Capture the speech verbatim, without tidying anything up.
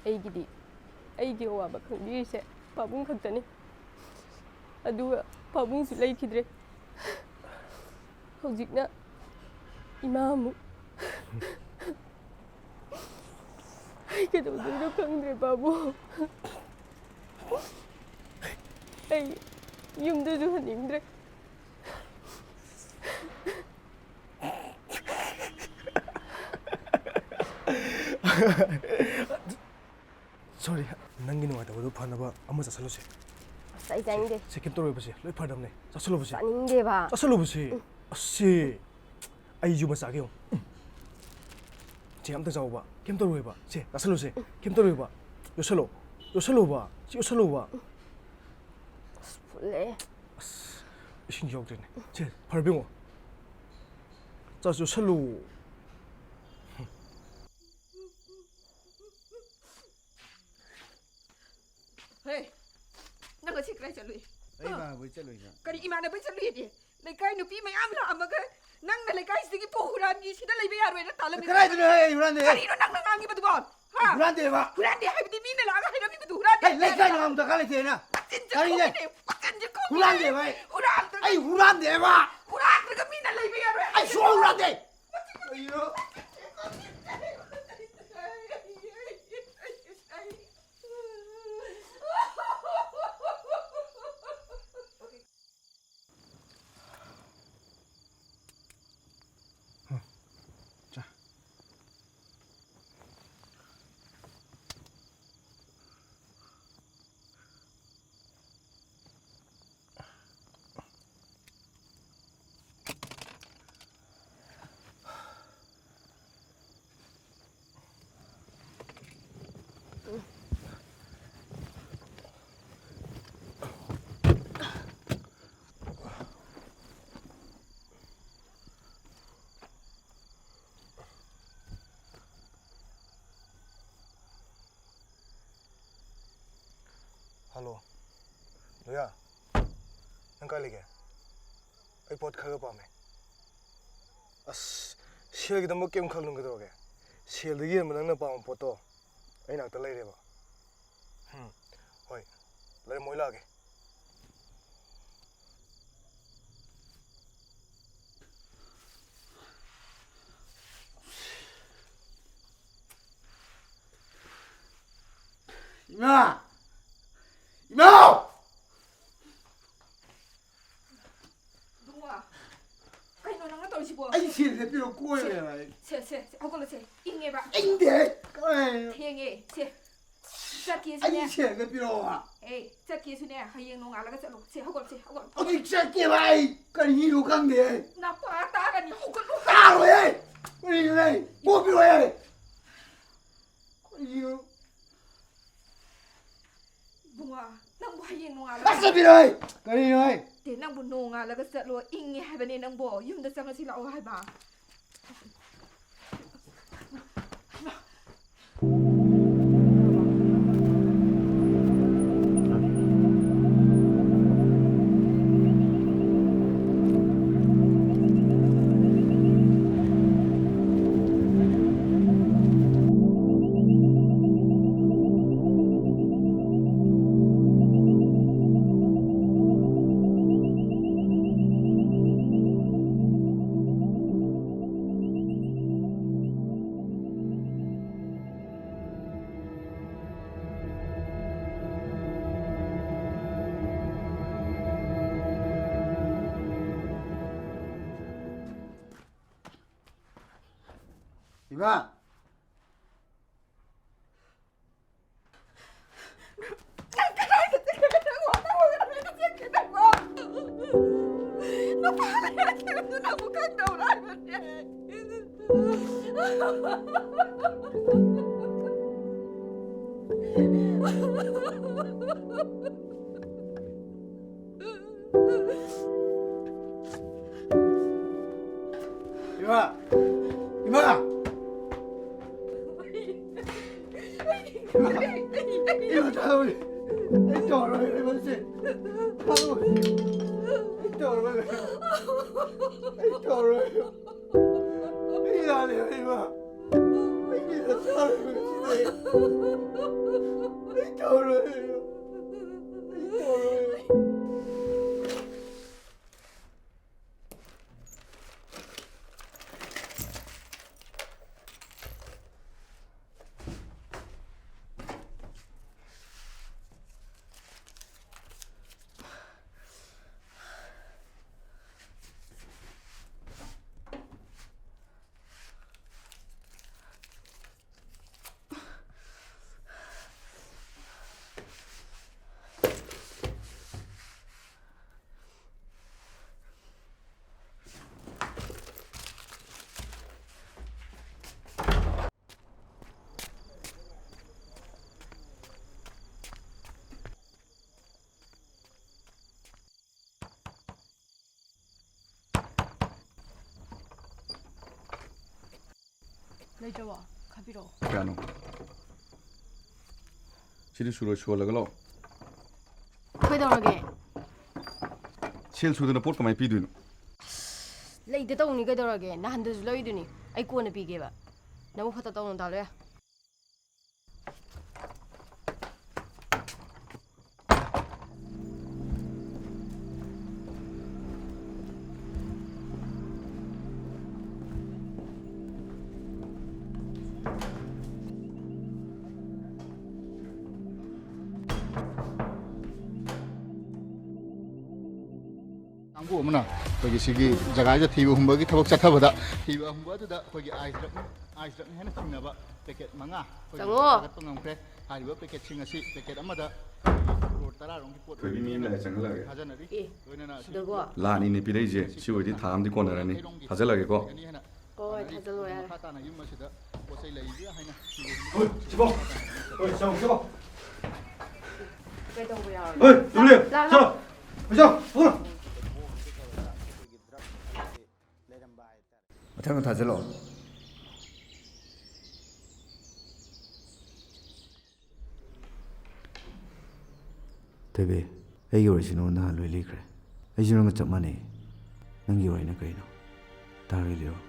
ꯑꯩꯒꯤꯗꯤ, ꯑꯩꯒꯤ ꯑꯋꯥꯕ ꯈꯪꯕꯤꯔꯤꯁꯦ ꯄꯥꯕꯨꯡ ꯈꯛꯇꯅꯤ꯫ ꯑꯗꯨꯒ ꯄꯥꯕꯨꯡꯁꯨ ꯂꯩꯈꯤꯗ꯭ꯔꯦ꯫ ꯍꯧꯖꯤꯛꯅ ꯏꯃꯥ ꯑꯃꯨꯛ꯫ ꯑꯩ ꯀꯩꯗꯧꯗꯣꯏꯅꯣ ꯈꯪꯗ꯭ꯔꯦ, ꯄꯥꯕꯨꯡ꯫ ꯑꯩ ꯌꯨꯝꯗꯁꯨ ꯍꯟꯅꯤꯡꯗ꯭ꯔꯦ꯫ Sorry, ꯅꯪꯒꯤ ꯅꯨꯡꯉꯥꯏꯇꯕꯗꯨ ꯐꯅꯕ ꯑꯃ ꯆꯥꯁꯜꯂꯨꯁꯦ꯫ ꯑꯁ, ꯑꯩ ꯆꯥꯅꯤꯡꯗꯦ꯫ ꯁꯦ, ꯀꯩꯝ ꯇꯧꯔꯣꯏꯕꯁꯦ, ꯂꯣꯏ ꯐꯔꯗꯕꯅꯦ꯫ ꯆꯥꯁꯜꯂꯨꯕꯁꯦ꯫ ꯆꯥꯅꯤꯡꯗꯦꯕ꯫ ꯆꯥꯁꯜꯂꯨꯕꯁꯦ꯫ ꯑꯁꯤ, ꯑꯩ ꯌꯨꯝ ꯃꯆꯥꯒꯤ ꯌꯦꯡꯉꯨ꯫ ꯎꯝ꯫ ꯁꯦ, ꯑꯝꯇ ꯆꯥꯎꯕ꯫ ꯀꯩꯝ ꯇꯧꯔꯣꯏꯕ꯫ ꯁꯦ, ꯆꯥꯁꯜꯂꯨꯁꯦ꯫ ꯀꯩꯝ ꯇꯧꯔꯣꯏꯕ꯫ ꯌꯣꯠꯁꯜꯂꯣ꯫ ꯌꯣꯠꯁꯜꯂꯣꯕ꯫ ꯁꯤ ꯌꯣꯠꯁꯜꯂꯣꯕ꯫ ꯑꯁ, ꯐꯨꯜꯂꯦ꯫ ꯑꯁ, ꯏꯁꯤꯡ ꯌꯥꯎꯗ꯭ꯔꯦꯅꯦ꯫ ꯁꯦ, ꯐꯔꯕ ꯌꯦꯡꯉꯣ꯫ ꯆꯥꯁꯨ ꯌꯣꯠꯁꯜꯂꯨ꯫ ꯍꯦ, ꯅꯪ ꯉꯁꯤ ꯀꯗꯥꯏ ꯆꯠꯂꯨꯏ? ꯑꯩ ꯏꯃꯥꯟꯅꯕ ꯍꯣꯏ ꯆꯠꯂꯨꯏꯅ꯫ ꯀꯔꯤ ꯏꯃꯥꯟꯅꯕ ꯆꯠꯂꯨꯏꯗꯤ? ꯂꯩꯀꯥꯏ ꯅꯨꯄꯤ ꯃꯌꯥꯝ ꯂꯥꯛꯑꯝꯃꯒ ꯅꯪꯅ ꯂꯩꯀꯥꯏꯁꯤꯗꯒꯤ ꯄꯣ ꯍꯨꯔꯥꯟꯒꯤ, ꯁꯤꯗ ꯂꯩꯕ ꯌꯥꯔꯣꯏꯅ ꯇꯥꯜꯂꯝꯃꯤ꯫ ꯀꯗꯥꯏꯗꯅꯣ ꯑꯩ ꯍꯨꯔꯥꯟꯗꯦ? ꯀꯔꯤꯅꯣ ꯅꯪꯅ ꯉꯥꯡꯉꯤꯕꯗꯨꯕꯣ? ꯍꯥ? ꯍꯨꯔꯥꯟꯗꯦꯕ꯫ ꯍꯨꯔꯥꯟꯗꯦ ꯍꯥꯏꯕꯗꯤ ꯃꯤꯅ ꯂꯥꯛꯑꯒ ꯍꯥꯏꯔꯝꯃꯤꯕꯗꯨ ꯍꯨꯔꯥꯟꯗꯦ ꯑꯩ ꯂꯩꯀꯥꯏ ꯍꯥꯏꯕ? ꯉꯥꯡꯗ ꯀꯥ ꯂꯩꯇꯦꯅ꯫ ꯃꯆꯤꯟꯁꯦ ꯀꯔꯤꯅꯦ? ꯈꯨꯝꯃꯤꯅꯦ, ꯃꯆꯤꯟꯁꯦ ꯈꯨꯝꯃꯤꯅꯦ꯫ ꯍꯨꯔꯥꯟꯗꯦꯕ ꯑꯩ꯫ ꯍꯨꯔꯥꯟꯗ꯭ꯔꯒ, ꯑꯩ ꯍꯨꯔꯥꯟꯗꯦꯕ꯫ ꯍꯨꯔꯥꯟꯗ꯭ꯔꯒ ꯃꯤꯅ ꯂꯩꯕ ꯌꯥꯔꯣꯏ ꯑꯩ ꯁꯨꯡꯍꯨ ꯍꯨꯔꯥꯟꯗꯦ꯫ ꯀꯔꯤꯅꯣ? ꯍꯜꯂꯣ, ꯂꯣꯌꯥ, ꯅꯪ ꯀꯥꯏ ꯂꯩꯒꯦ? ꯑꯩ ꯄꯣꯠ ꯈꯔ ꯄꯥꯝꯃꯦ꯫ ꯑꯁ, ꯁꯦꯜꯒꯤꯗꯃꯛ ꯀꯩꯝ ꯈꯜꯂꯨꯅꯨ, ꯀꯩꯗꯧꯔꯒꯦ? ꯁꯦꯜꯗꯒꯤ ꯍꯦꯟꯕ ꯅꯪꯅ ꯄꯥꯝꯕ ꯄꯣꯠꯇꯣ ꯑꯩ ꯅꯥꯛꯇ ꯂꯩꯔꯦꯕ? ꯎꯝ, ꯍꯣꯏ, ꯂꯩꯔꯝꯃꯣ, ꯑꯩ ꯂꯥꯛꯑꯒꯦ꯫ ꯏꯃꯥ! ꯏꯃꯥ! ꯏꯕꯨꯡꯉꯣ, ꯀꯩꯅꯣ ꯅꯪꯅ ꯇꯧꯔꯤꯁꯤꯕꯣ? ꯑꯩ ꯁꯦꯜꯁꯦ ꯄꯤꯔꯛꯑꯣ, ꯀꯣꯏꯔꯦꯕ ꯑꯩ꯫ ꯁꯦ, ꯁꯦ, ꯁꯦ, ꯍꯧꯒꯠꯂꯣ, ꯁꯦ꯫ ꯏꯪꯉꯦꯕ꯫ ꯏꯪꯗꯦ꯫ ꯀꯃꯥꯏꯅ? ꯊꯦꯡꯉꯦ, ꯁꯦ꯫ ꯆꯠꯀꯦꯁꯨꯅꯦ꯫ ꯑꯩ ꯁꯦꯜꯗ ꯄꯤꯔꯛꯑꯣ꯫ ꯑꯦ, ꯆꯠꯀꯦꯁꯨꯅꯦ, ꯍꯌꯦꯡ ꯅꯣꯡꯉꯥꯜꯂꯒ ꯆꯠꯂꯣ꯫ ꯁꯦ, ꯍꯧꯒꯠꯂꯣ, ꯁꯦ, ꯍꯧꯒꯠꯂꯣ꯫ ꯍꯧꯖꯤꯛ ꯆꯠꯀꯦꯕ ꯑꯩ꯫ ꯀꯔꯤꯅꯣ ꯈꯪꯗꯦ ꯑꯩ꯫ ꯅꯄꯥ ꯇꯥꯒꯅꯤ, ꯍꯧꯒꯠꯂꯣ꯫ ꯇꯥꯔꯣꯏ ꯑꯩ꯫ ꯀꯔꯤꯅꯣ ꯑꯩ? ꯄꯣꯛꯄꯤꯔꯣꯏ ꯑꯩ꯫ ꯀꯔꯤꯅꯣ? ꯏꯕꯨꯡꯉꯣ, ꯅꯪꯕꯨ ꯍꯌꯦꯡ ꯅꯣꯡꯉꯥꯜꯂꯒ ꯑꯁ, ꯆꯠꯄꯤꯔꯣꯏ! ꯀꯔꯤꯅꯣ ꯑꯩ? ꯇꯦ, ꯅꯪꯕꯨ ꯅꯣꯡꯉꯥꯜꯂꯒ ꯆꯠꯂꯣ, ꯏꯪꯉꯦ ꯍꯥꯏꯕꯅꯦ ꯅꯪꯕꯣ, ꯌꯨꯝꯗ ꯆꯪꯉꯁꯤ ꯂꯥꯛꯑꯣ ꯍꯥꯏꯕ꯫ ꯏꯃꯥ! ꯏꯃꯥ! ꯏꯃꯥ! ꯏꯃꯥ! ꯏꯃꯥ, ꯊꯥꯗꯣꯛꯑꯣ꯫ ꯑꯩ ꯇꯧꯔꯔꯣꯏ, ꯏꯃꯥ, ꯁꯦ꯫ ꯊꯥꯗꯣꯛꯑꯣ꯫ ꯑꯩ ꯇꯧꯔꯔꯣꯏ꯫ ꯑꯩ ꯇꯧꯔꯔꯣꯏ꯫ ꯑꯩ ꯂꯥꯜꯂꯦ, ꯏꯃꯥ꯫ ꯑꯩ ꯑꯩ ꯇꯧꯔꯣꯏ꯫ ꯑꯩ ꯇꯧꯔꯣꯏ꯫ ꯂꯩꯇ꯭ꯔꯕꯣ? ꯈꯥꯛꯄꯤꯔꯛꯑꯣ꯫ ꯀꯌꯥꯅꯣ? ꯁꯤꯗꯤ ꯁꯨꯔꯣꯏ, ꯁꯨꯍꯜꯂꯒ ꯂꯥꯛꯑꯣ꯫ ꯀꯩꯗꯧꯔꯒꯦ? ꯁꯦꯜ ꯁꯨꯗꯅ ꯄꯣꯠ ꯀꯃꯥꯏꯅ ꯄꯤꯗꯣꯏꯅꯣ? ꯂꯩꯗ ꯇꯧꯅꯤ ꯀꯩꯗꯧꯔꯒꯦ? ꯅꯍꯥꯟꯗꯁꯨ ꯂꯧꯔꯤꯗꯨꯅꯤ꯫ ꯑꯩ ꯀꯣꯟꯅ ꯄꯤꯒꯦꯕ꯫ ꯅꯕꯨꯛ ꯐꯠꯇ ꯇꯧꯅꯨ, ꯗꯥ ꯂꯣꯌꯔ꯫ ꯀꯥꯡꯕꯨ ꯑꯃꯅ ꯑꯩꯈꯣꯏꯒꯤ ꯁꯤꯒꯤ ꯖꯒꯥꯁꯤꯗ ꯊꯤꯕ ꯍꯨꯝꯕꯒꯤ ꯊꯕꯛ ꯆꯠꯊꯕꯗ, ꯊꯤꯕ ꯍꯨꯝꯕ ꯑꯗꯨꯗ ꯑꯩꯈꯣꯏꯒꯤ ꯑꯥꯏꯁ ꯗ꯭ꯔꯛ, ꯑꯥꯏꯁ ꯗ꯭ꯔꯛꯅꯤ ꯍꯥꯏꯅ ꯆꯤꯡꯅꯕ ꯄꯦꯀꯦꯠ ꯃꯉꯥ ꯑꯩꯈꯣꯏꯒꯤ ꯆꯪꯉꯣ꯫ ꯐꯥꯒꯠꯄ ꯉꯝꯈ꯭ꯔꯦ꯫ ꯍꯥꯏꯔꯤꯕ ꯄꯦꯀꯦꯠꯁꯤꯡ ꯑꯁꯤ ꯄꯦꯀꯦꯠ ꯑꯃꯗ ꯀ꯭ꯔꯣꯔ ꯇꯔꯥ ꯔꯣꯝꯒꯤ ꯄꯣꯠ ꯑꯣꯏꯕꯤ ꯃꯤ ꯑꯃ ꯂꯩꯔꯦ, ꯆꯪꯍꯜꯂꯒꯦ꯫ ꯊꯥꯖꯅꯔꯤ꯫ ꯑꯦ, ꯂꯣꯏꯅꯅ ꯑꯁꯤ ꯁꯤꯗꯀꯣ? ꯂꯥꯛ ꯑꯅꯤꯅꯦ ꯄꯤꯔꯛꯏꯁꯦ, ꯁꯤ ꯑꯣꯏꯗꯤ ꯊꯥ ꯑꯃꯗꯤ ꯀꯣꯟꯅꯔꯅꯤ꯫ ꯊꯥꯖꯜꯂꯒꯦꯀꯣ꯫ ꯍꯣꯏ, ꯍꯣꯏ, ꯊꯥꯖꯜꯂꯣ ꯌꯥꯔꯦ꯫ ꯃꯈꯥ ꯇꯥꯅ ꯌꯨꯝ ꯑꯁꯤꯗ ꯄꯣꯠ ꯆꯩ ꯂꯩꯕ꯭ꯔꯥ ꯍꯥꯏꯅ ꯊꯤꯕ ꯍꯣꯏ, ꯁꯤꯕꯣ꯫ ꯍꯣꯏ, ꯆꯪꯉꯣ, ꯁꯤꯕꯣ꯫ ꯀꯩꯗꯧꯕ ꯌꯥꯎꯔꯒꯦ? ꯍꯣꯏ, ꯂꯥꯛ-, ꯂꯥꯛ-, ꯂꯥꯛ-, ꯂꯥꯛ-, ꯂꯥꯛ-, ꯂꯥꯛ-, ꯂꯩꯔꯝꯕ ꯍꯥꯏꯇꯥꯔꯦ꯫ ꯃꯊꯪ ꯊꯥꯖꯤꯜꯂꯛꯑꯣ꯫ ꯊꯣꯏꯕꯤ, ꯑꯩꯒꯤ ꯋꯥꯔꯤꯁꯤ ꯅꯉꯣꯟꯗ ꯍꯥꯟꯅ ꯂꯣꯏ ꯂꯤꯈ꯭ꯔꯦ꯫ ꯑꯩꯁꯨ ꯅꯪꯒ ꯆꯞ ꯃꯥꯟꯅꯩ꯫ ꯅꯪꯒꯤ ꯋꯥꯔꯤꯅ ꯀꯩꯅꯣ? ꯇꯥꯔꯒ ꯂꯤꯔꯣ꯫